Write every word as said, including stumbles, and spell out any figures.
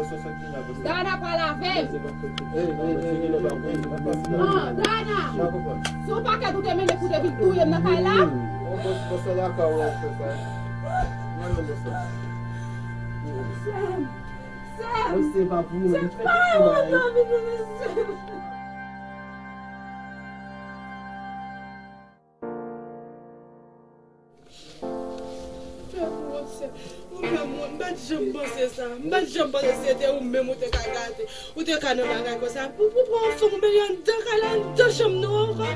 Dana, pale avè m. Ah, Dana, se yon pakèt ou te mennen pou te vin touye m nan kay la? Sè m, sè m, se pa pou mwen. Se pa yon moun nan vin touye m. Fè m wont, sè. Ou fè m wont. M pa t janm panse sa. M pa t janm panse si se te ou menm ou te ka gate. Ou te ka nan bagay konsa. Pou, pou pran yon fanm ou mete anndan kay la, anndan chanm nou ankò.